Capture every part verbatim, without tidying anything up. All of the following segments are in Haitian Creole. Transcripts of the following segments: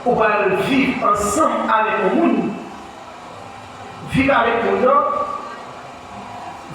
Ou pral viv ansanm avèk yon moun. Viv avèk moun nan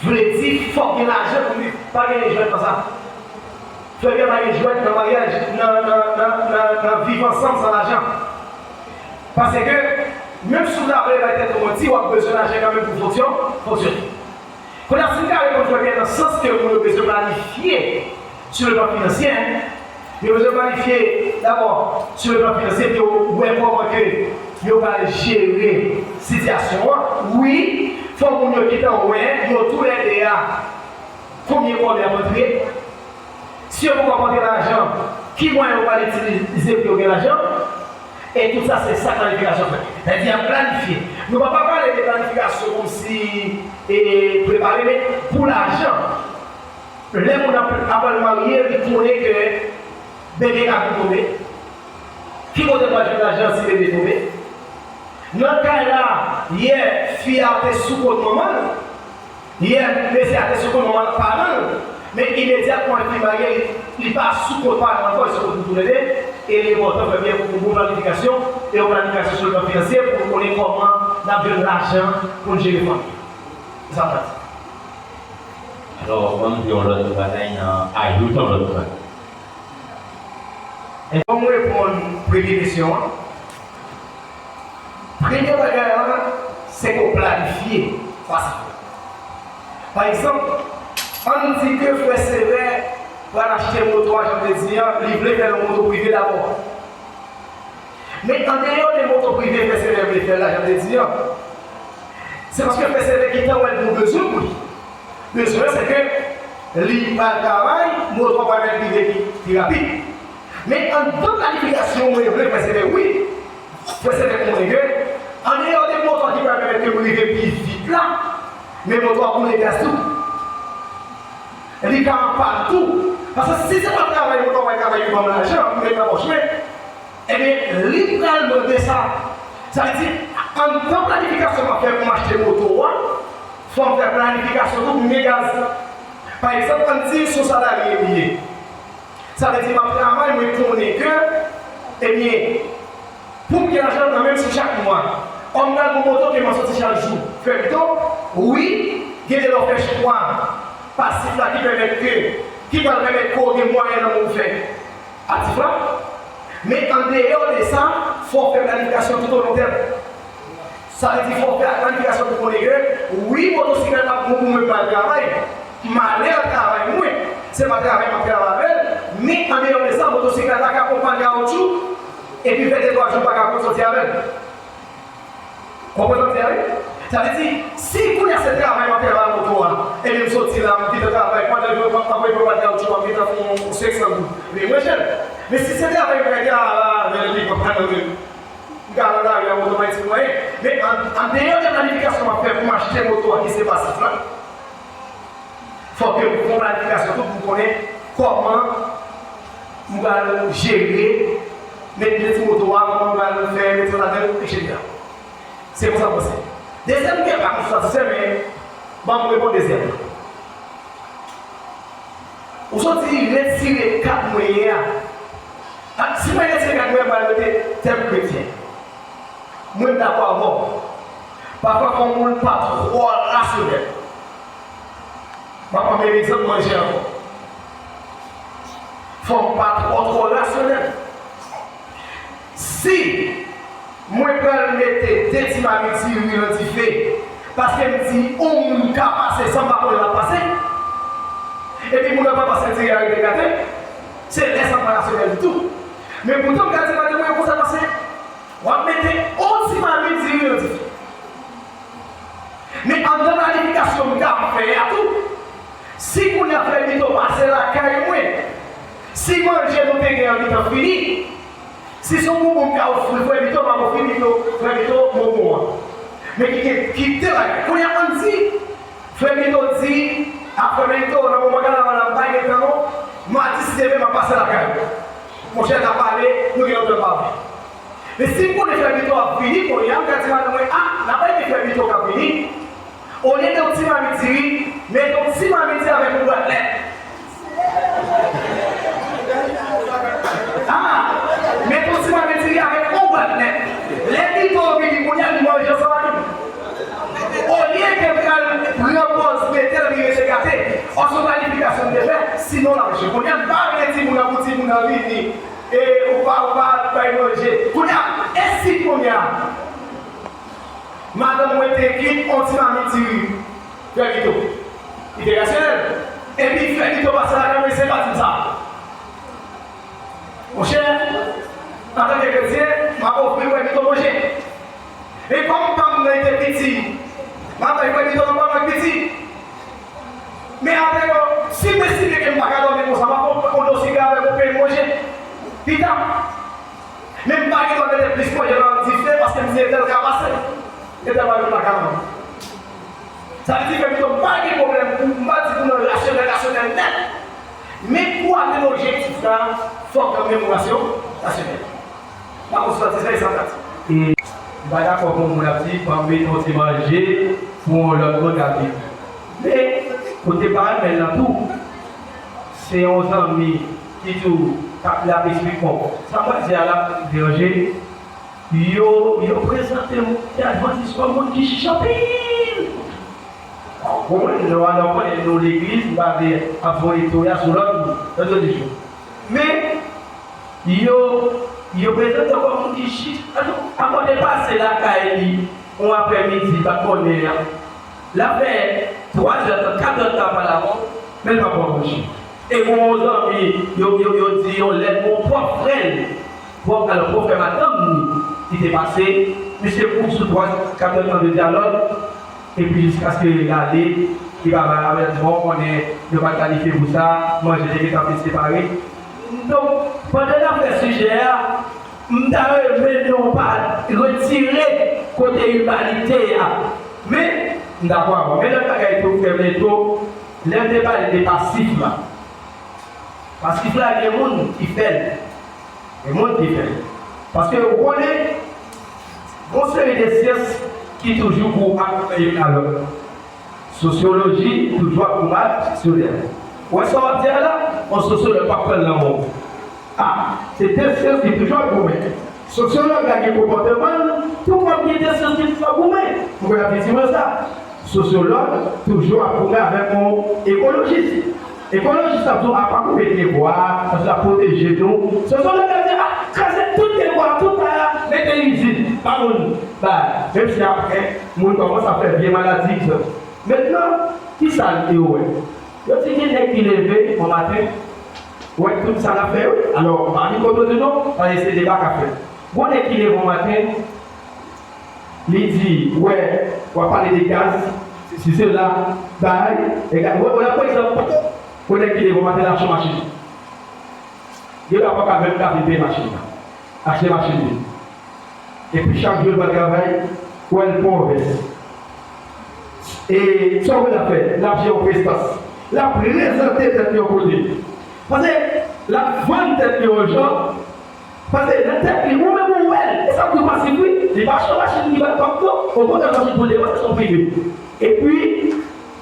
vle di fòk gen lajan pou viv. Pa gen jwèt nan sa. Frè m, pa gen jwèt nan maryaj, nan, nan, nan, nan, nan viv ansanm san lajan. Paske, menm si w ta vle bay tèt ou manti, w ap bezwen lajan kanmenm pou fonksyone, fonksyone. Kounye a, si n ka reponn frè m nan sans ke moun yo bezwen planifye sou le plan finansye, yo bezwen planifye dabò sou le plan finansye pou yo wè kòman ke yo pral jere sitiyasyon an. Wi, fò moun yo gentan wè, yo toulède a, konbyen kòb y ap antre. Si yo poko konte lajan, ki mwayen yo pral itilize pou yo gen lajan? E tout sa, se sa planifikasyon fè. Sa vle di, y ap planifye. Nou pa, pa pale de planifikasyon kòmsi, e, prepare, men pou lajan. Lè moun ap, ap al marye, li konnen ke bebe ka vin tonbe. Ki kote l pral jwenn lajan si bebe tonbe? Nan kay la, yè, fi a te sou kont manman l. Yè, mesye a te sou kont manman l, paran l, men imedyatman li marye, li, li pa sou kont paran l ankò, li sou kont nou toulède, e li enpòtan, frè m, pou nou bon planifikasyon, e yon planifikasyon sou le plan finansye, pou nou konnen kòman n ap jwenn lajan pou n jere fanmi. Se sa m ta di. Alò, ban m di yon lòt bagay nan, ajoute yon lòt bagay. Fò m reponn premye kesyon an. Premye bagay la, se pou w planifye pasif la. Pa egzanp, ann di ke frè Sevè pral achte moto a, jan m te di an, li vle fè l yon moto prive dabò. Men andeyò de moto prive frè Sevè vle fè la, jan m te di an, se paske frè Sevè gentan wè l gen bezwen pou li. Bezwen se ke li pral travay, moto a pral rive pi, pi rapid. Men anndan planifikasyon mwen vle frè Sevè, wi. Frè Sevè konnen ke andeyò de moto a ki pral pèmèt ke m rive pi vit la, men moto a boule gaz tou. Li ka anpann tou. Paske si se pa travay moto a pral travay pou ban m lajan, pou m met nan pòch mwen, ebyen, li pral mande sa. Sa vle di, anndan planifikasyon m ap fè pou m achte moto a, fò m fè planifikasyon tou pou m gen gaz. Pa egzanp, ann di se yon salarye m ye. Sa vle di, m ap travay, mwen konnen ke, ebyen, pou m gen lajan nan men m si chak mwa, ò m pral gon moto ke m ap soti chak jou. Frè Vito, wi, gen de lè w fè chwa pasif la ki pèmèt ke, ki pral pèmèt ke w gen mwayen nan men w fè aktif la. Men andeyò de sa, fò w fè planifikasyon tout o lon tèm. Sa vle di fò w fè planifikasyon pou konnen ke, wi, motosiklèt la pou mwen, pou mwen pral travay. M ale nan travay mwen. Se pa travay m ap travay avè l. Men andeyò de sa, motosiklèt la ka pran pann kawoutchou epi fè de twa jou m pa ka soti avè l. Konprann sa m di a, wi? Sa vle di, si kounye a se travay m ap travay moto a, ebyen m soti la, m gentan travay, pandan m ap pran pann kawoutchou a, m gentan fè yon senk san goud. Men mwen jèn. Men si se travay m pral travay la, men li pa nan men m. M ka al nan lari a, moto pa itilize mwayen. Men an, andeyò de planifikasyon m ap fè pou m achte moto a ki se pasif la, fòk ke m fè yon planifikasyon tou pou m konnen kòman m pral jere, met, met ti moto a, kòman m pral fè, met sa ladan l, etsetera. Se konsa m panse. Dezyèm ke pa konsa, se men, ban m reponn dezyèm. Ou soti retire kat mwen ye a. A, si mwen retire kat mwen, mwen mete tèm kretyen. Mwen dakò avè w. Pafwa, fò moun pa twò rasyonèl. M ap pran menm egzanp manje ankò. Fò m pa twò, twò rasyonèl. Si mwen pral mete de ti mamit diri nan dife, paske m di yon moun ka pase san m pa konnen l ap pase, epi moun nan pa pase, diri a rete gate, se lè sa pa rasyonèl ditou. Men poutan, m ka di madanm mwen konsa, paske w ap mete yon ti mamit diri nan dife. Men anndan planifikasyon m ka fè a tou, si kounye a frè Vito pase lakay mwen, si manje nou te gen an gentan fini, si se yon bonbon m ka ofri frè Vito, m ap ofri Vito, frè Vito bonbon an. Men ki gen, ki de bagay. Kounye a ann di, frè Vito di, a frè Vito, nan moman kanaval la, m pa gen tan non, madi si Dye vle, m ap pase lakay ou. Monchè, n a pale, nou gen yon tan pale. Men si m konnen frè Vito ap vini kounye a, m ka di madanm mwen, a, n a pa gen frè Vito k ap vini. Olye de yon ti mamit diri, mete yon ti mamit diri avèk yon bwat lèt. A, mete yon ti mamit diri avèk yon bwat Madanm mwen te kwit yon ti mamit diri Frè Vito. Li te rasyonèl. Epi Frè Vito pase lakay mwen, se pa di m sa. Monchè, antanke kretyen, m ap ofri Frè Vito manje. E kòm pa m nan te piti, m ap bay Frè Vito nan pa m piti. Men apre yo, si m estime ke m pa ka dòmi konsa, m ap pran yon dosye avè m pou peye m manje pita. Men m pa gen dwa mete plis manje nan dife paske m di etèl ka pase. Etèl pa gen pa ka non. Sa vle di ke m pa gen pwoblèm pou m pa di pou nan rasyonèl, rasyonèl nèt. Men pou atenn objektif la, fòk kanmenm rasyon, rasyonèl. Pa konn sòti sa e sa pratik. E m pa dakò pou moun ap di, ban m mete yon ti manje pou yon lòt moun k ap vini. Men, kote pa renmen l lan tou, se yon zanmi ki tou k ap la esplike m. Sa m pral di a la deranje. Yo, yo prezante moun ki advantis kòm moun ki chich anpil. Ou konprann? Lè w ale, w konnen nou legliz, m pa vle ap voye tou ya sou lòt moun. Tande di jou. Men, yo, yo prezante kòm moun ki chich. Ankò te pase lakay li, yon aprèmidi, pa konnen an. L ap fè twa zè tan, kat zè tan aparaman, men l pa pran manje. E gon yon zanmi, yo, yo, yo di yon lèt, gon pwòp frè l, pwòp, alò, pwòp frè madanm ni, ki te pase, misye kouri sou twa, kat zè tan de dyalòg, epi jiskaske l ale, li pa bay avètisman, ou konnen, yo pa t kalifye pou sa, manje te gentan fin separe. Donk, pandan n ap fè sijè a, m ta renmen nou pa retire kote imanite a. Men, m dakò avè w. Men lòt bagay tou, frè m Leto, lè m te pale de pasif la. Pasif la, gen moun ki fè l. Gen moun ki fè l. Paske ou konnen, gon seri de syans ki toujou pou akonpanye youn a lòt. Sosyoloji toujou ap goumen ak diksyonè. Ou wè sa w ap di a la? Yon sosyològ p ap pran l nan men w. A, se de syans ki toujou ap goumen. Sosyològ la gen konpòteman l, tou kòm gen de syans ki toujou ap goumen. M kwè n ap di mwen sa. Sosyològ toujou ap goumen avèk yon ekolojis. Ekolojis la ap di w, a, pa koupe pyebwa, paske l ap pwoteje nou. Sosyològ la di, a, kraze tout pyebwa, tout kay la, mete izin, pa moun bay. Menm si apre, moun kòmanse ap fè vye maladi, egzanp. Mentnan, kisa yo wè? Yo di gen nèg ki leve bon maten, wè tout sa n ap fè yo. Alò, m pa vin kote w di non, paske se deba k ap fèt. Gon nèg ki leve bon maten, li di, wè, w ap pale de gaz, sesi sela, bay, egal. Wè, wè, pa egzanp, gon nèg ki leve bon maten, l achte yon machin. Gen dwa pa ka menm ka vin peye machin nan. Achte machin li. Epi chak jou l pral travay, wè l pran yon vès. E sa w wè l ap fè? L ap jere yon prestans. L ap prezante tèt li yon kote. Paske l ap vann tèt li yon jan. Paske nan tèt li, ou menm ou wè l. E sa k tou pasif wi. Li pa achte yon machin ki ba l kòb non. Okontrè, machin pou l depanse, se yon prive. Epi,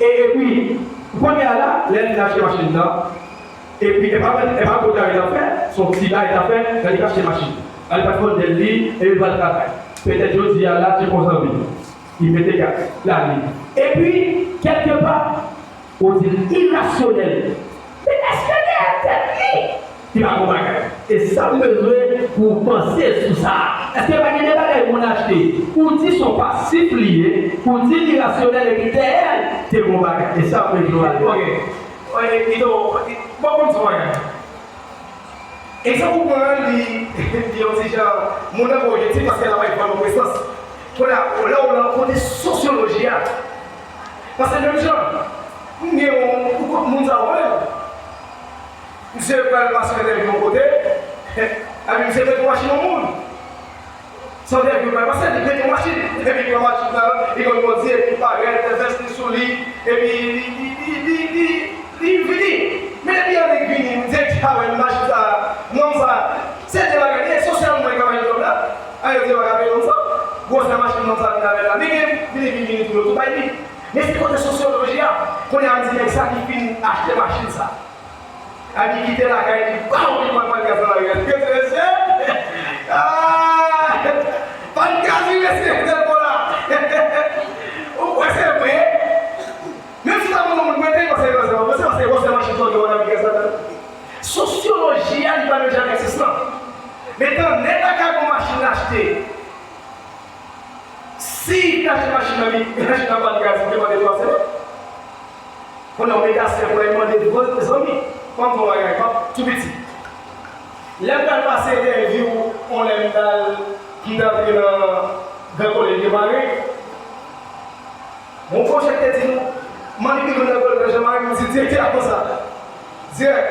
e, epi, kounye a la, lè l fin achte machin nan, epi, e pa, e pa gwo travay l ap fè, se yon ti bagay l ap fè, lè li achte machin. Al pa fondèl li, epi l pral travay. Petèt jodi a la, se konsa wi. Li mete gaz, l ale. Epi, kèlkepa, ou di l irasyonèl. Men èske dèyè tèt li, li pa gon bagay? E sa m bezwen pou w panse sou sa. Èske pa gen de bagay moun achte? Ou di se yon pasif li ye, ou di l irasyonèl epi dèyè l, te gon bagay. E sa m bezwen w ale. Ok. Ito, bon, konn sa w a. Egzanp ou pran an, li, li yon ti jan, moun nan gen objektif paske l ap vann yon presans. Kounye a, lè w nan kote sosyoloji a, paske menm jan, m gen yon, yon moun sa w wè, misye pral pase entèvyou yon kote, epi misye mete yon machin yon moun. San dèyè yo pa pase, li mete yon machin. Epi pran machin nan, li konn kondui, epi parèt, vès li sou li, epi li, li, li, li, li, li vini. Men depi annik vini, m di, a wè, machin sa, nonm sa, se de bagay, e sosyalman, li ka mache nonm la. A yo di, yo pa ka peye nonm sa. Gwosè machin nonm sa vin avè l la. Men gen, vini, vini, vini, tou yo tou bay li. Men se kote sosyoloji a. Kounye a, m di, nèg sa ki fin achte machin sa. Abi kite lakay li, pa oblije pran gaz nan lari a. Mesye, mesye. Ah! Pran gaz wi, mesye, tèl bon la. Ou kwè se vre? Menm si ta moun moun mete, panse, panse, panse, panse, panse machin sa, ou gen abi gaz ladan. Sosyoloji a, li pa menm jan avèk syans lan. Men tan nèg la ka gon machin l achte. Si li achte machin, Zanmi, machina pa t gazi, te mande twa semèn. Kounye a, omegasè pou al mande devan zanmi. Ban m fè yon bagay, m ap tou piti. Lè m pral pase entèvyou, on lè m t al, m t antre nan Gran Kolèj de Mari. Yon pwofesè te di nou, m annik rive nan Gran Kolèj de Mari, m di direktè a konsa, Dirèk,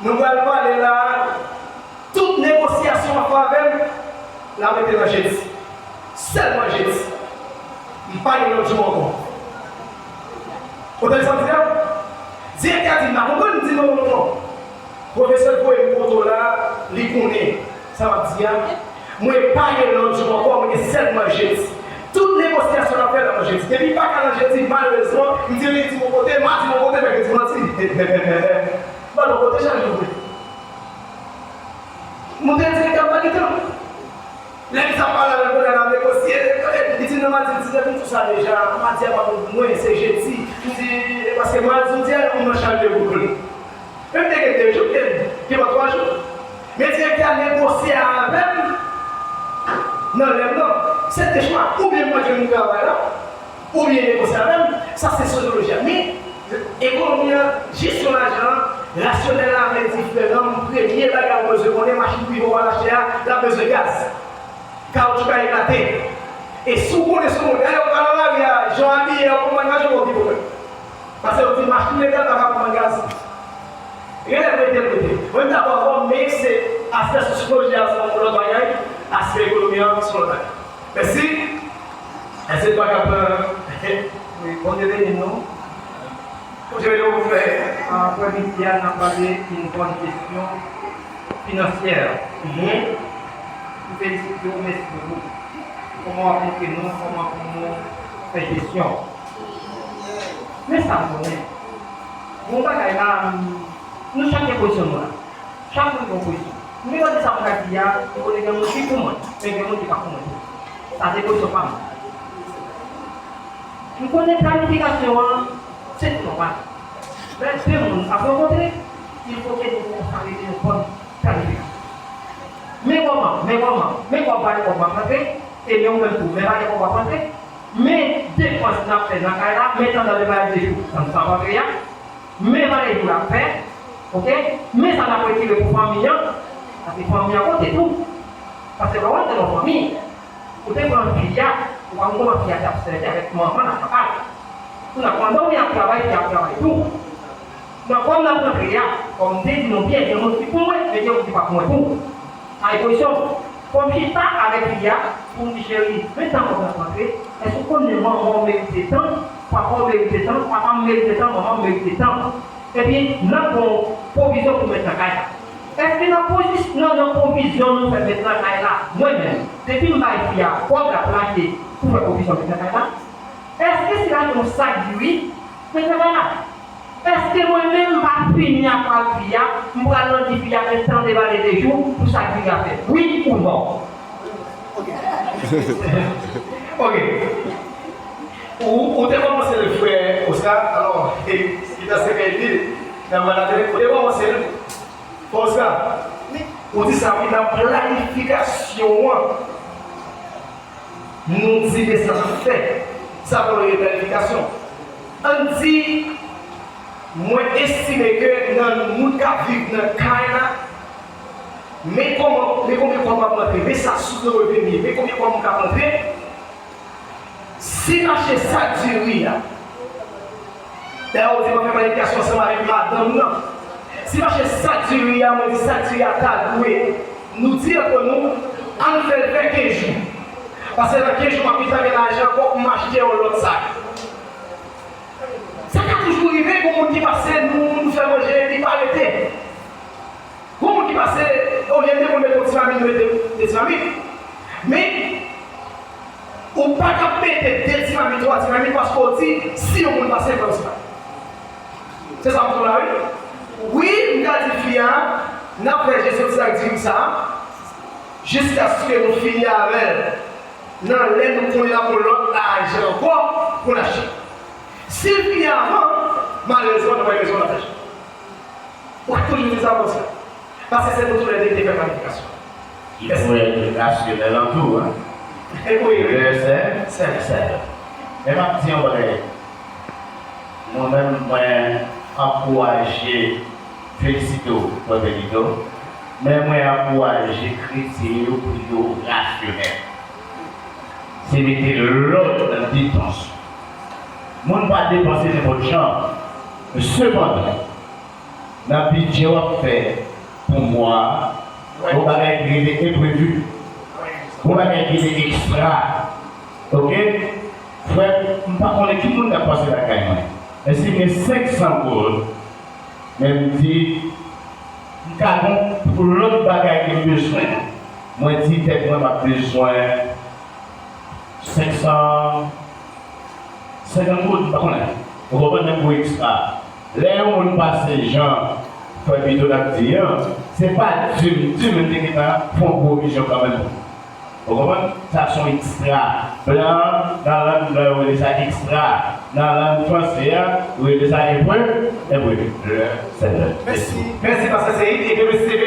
nou pral pale la, tout negosyasyon w ap fè avè m, l ap rete nan jedi. Sèlman jedi. M pa gen lòt jou ankò. Ou tande sa m di a? Direktè a di, m pa konprann, m di, non, non, non. Pwofesè l voye m kote w la, li konnen sa m ap di a. Mwen pa gen lòt jou ankò, mwen gen sèlman jedi. Tout negosyasyon n ap fè nan jedi. Depi m pa ka nan jedi, malerezman, m di lendi bon kote, madi bon kote, mèkredi manti. M pa nan kote chak jou vre. Monte direktè m pa gen tan. Lè m sa pale avè l kounye a, n ap negosye. Li di nan madi, m di, depi m di w sa deja, madi a pa bon pou mwen, se jedi. M di, e paske madi, m di, a, m nan chal de boul. Men m te gen de jou, m te gen pa twa jou. Men direktè a negosye avè m nan lè m nan. Se de chwa, oubyen m pa jwenn travay la, oubyen negosye avè m, sa se sosyoloji a. Men, ekonomi an, jesyon lajan an, rasyonèl la vle di, frè, nan premye bagay ou bezwen konnen, machin prive w al achte a, l ap bezwen gaz. Kawoutchou ka eklate. E si w konnen se yon moun, dayè, ou pral nan lari a, jan w abiye a, ou konprann, pa janm gen yon ti pwoblèm. Paske yo di machin legal pa ka konprann gaz. Genlè m rete, m rete. Mwen m dakò avè w, men se aspè sosyoloji a se yon lòt bagay, aspè ekonomi an se yon lòt bagay. Mèsi. Èske nou pa ka pran... Wi, Bondye beni nou. Bondye beni w, frè. Apre midi a, n ap pale yon bòn kesyon finansyè. Mhm. M felisite w, mèsi bokou. Kòman w ap montre nou kòman pou nou fè jesyon? Men sa m konnen. Bon bagay la, m, nou chak gen pozisyon nou la. Chak moun gen yon pozisyon. M te tande sa moun ta di a, m konnen gen moun ki pou mwen, men gen moun ki pa pou mwen tou. Sa se pozisyon pa m. M konnen planifikasyon an, se tou nòmal. Lè de moun ap rankontre, il faut que nou konsa rete yon bòn planifikasyon. Men kòman, men kòman, men kòb pa gen kòb m ap rantre, e men ou menm tou, men pa gen kòb w ap rantre. Men depans n ap fè nan kay la, men tan nan de bagay de jou, sa n sa ap rantre a. Men valè jou l ap fè, oke? Men sa n ap retire pou fanmi an, paske fanmi an konte tou. Paske lè w antre nan fanmi, ou te pran fi a, ou pa konn kòman fi a t ap sèvi avèk manman l ak papa l. Kounye a, pandan w gen ap travay, fi a ap travay tou. Nan kòb n ap rantre a, kòm m te di nou byen, gen moun ki pou mwen, men gen moun ki pa pou mwen tou. Sa e pozisyon m. Fò m chita avèk fi a pou m di, cheri, men tan kòb la ap rantre, èske w konnen manman w merite tan, papa w merite tan, papa m merite tan, manman m merite tan? Epi, n ap gon pwovizyon pou met nan kay la. Èske nan pozis-, nan, nan pwovizyon nou fè met nan kay la, mwen menm, depi m bay fi a kòb l ap rache pou fè pwovizyon met nan kay la, èske si l achte yon sak diri, met nan kay la? Èske mwen menm m pa fini ak pral fi a, m pral nan di fi a men tan de vale de jou pou sa ki ka fèt? Wi ou non? Ok. Ou, ou te kòmanse l, frè Oscar, alò, e, li ta se fè di, nan mwen la te, ou te kòmanse l, frè Oscar, ou di sa wi, nan planifikasyon an. Nou di men sa n ap fè. Sa pou nou gen planifikasyon. Ann di, mwen estime ke nan moun k ap viv nan kay la, men kòman, men konbyen kòb m ap rantre, men sa sous de reveni, men konbyen kòb m ka rantre. Si m achte sak diri a, dayè, ou di m ap fè planifikasyon ansanm avèk madanm nan. Si m achte sak diri a, mwen di sak diri a ta dwe, nou di antre nou, ann fè l fè kenz jou. Paske nan kenz jou, m ap gentan gen lajan ankò pou m achte yon lòt sak. Sa ka toujou rive, gon moun ki pase, nou, nou fè manje, li pa rete. Gon moun ki pase, olye de moun mete yon ti mamit, nou mete de ti mamit. Men, ou pa ka mete de ti mamit, twa ti mamit, paske w di, si yon moun pase, l fè yon ti mamit. Se sa m di w la, wi. Wi, m ka di fi a, n ap fè jesyon ti sak diri sa a, jiskaske nou fini avè l. Nan lè nou konnen n ap yon lòt lajan ankò pou n achte. Si l fini avan, malerezman, nou pa gen rezon n ap achte. Ou ka toujou di sa konsa. Paske se nou toulède ki te fè planifikasyon. Ki pou èt rasyonèl an tou, en. E wi, wi. Sè, sè, sè. Men m ap di yon bagay. Mwen menm, mwen ankouraje, felisite w, Frè Benito, men mwen ankouraje kretyen yo pou yo rasyonèl. Se mete lòd nan depanse. Moun pa depanse nenpòt jan. Sepandan, nan bidjè w ap fè pou mwa a, gon bagay ki rele enprevi. Gon bagay ki rele ekstra. Oke? Frè, m pa konnen ki moun k ap pase lakay mwen. Men si m gen senk san goud, men m di, m ka gon lòt bagay ke m bezwen. Mwen di tèt mwen m ap bezwen senk san, senkant goud, m pa konnen. Ou konprann, men m gon ekstra. Lè yon moun pase jan Frè Benito t ap di an, se pa di m, di m, m te gentan fè yon pwovizyon kanmenm. Ou konprann? Sa se yon ekstra. Blan, nan lang blan yo rele sa ekstra. Nan lang franse a, yo rele sa enpre, enpre. Lè, se lè. Mèsi. Mèsi, pastè Seyid. Ebyen, mesye,